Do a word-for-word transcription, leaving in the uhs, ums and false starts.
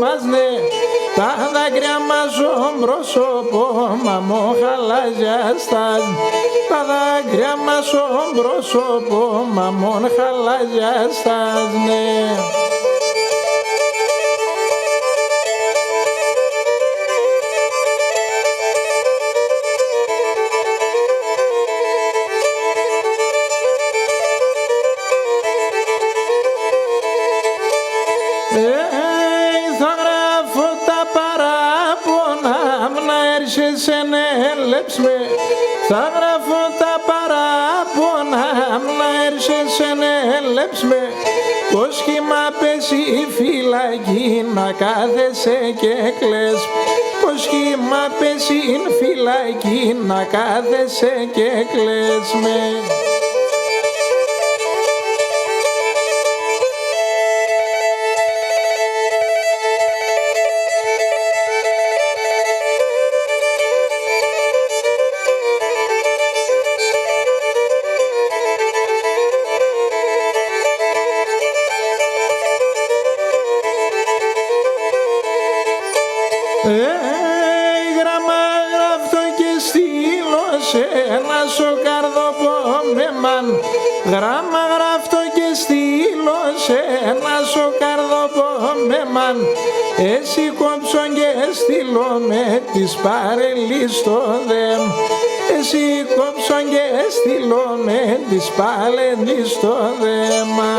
Μας, ναι, τα δάκρυα μας σο πρόσωπο, μα μον χαλάζια στάζ'ν'. Τα δάκρυα μας σο πρόσωπο, μα μον χαλάζια στάζ'ν', ναι. Ε, θα γράφω τα παράπονά μ', να έρχεσαι να ελέπ'ς με. Θα γράφω τα παράπονά μ', να έρχεσαι να ελέπ'ς με. Πώς 'κι μ' απέσ' η φυλακή να κάθεσαι και κλαις. Πώς 'κι μ' απέσ' η φυλακή να κάθεσαι και κλαις με. Ε, γράμμα γράφτω και στείλω σ' ένα σο καρδοπομέμαν. Γράμμα γράφτω και στείλω σ' ένα σο καρδοπομέμαν. Εσύ κόψον και έστειλον με τη σπάρελη σο δέμα. Εσύ κόψον και έστειλον με τη σπάρελη σο δέμα.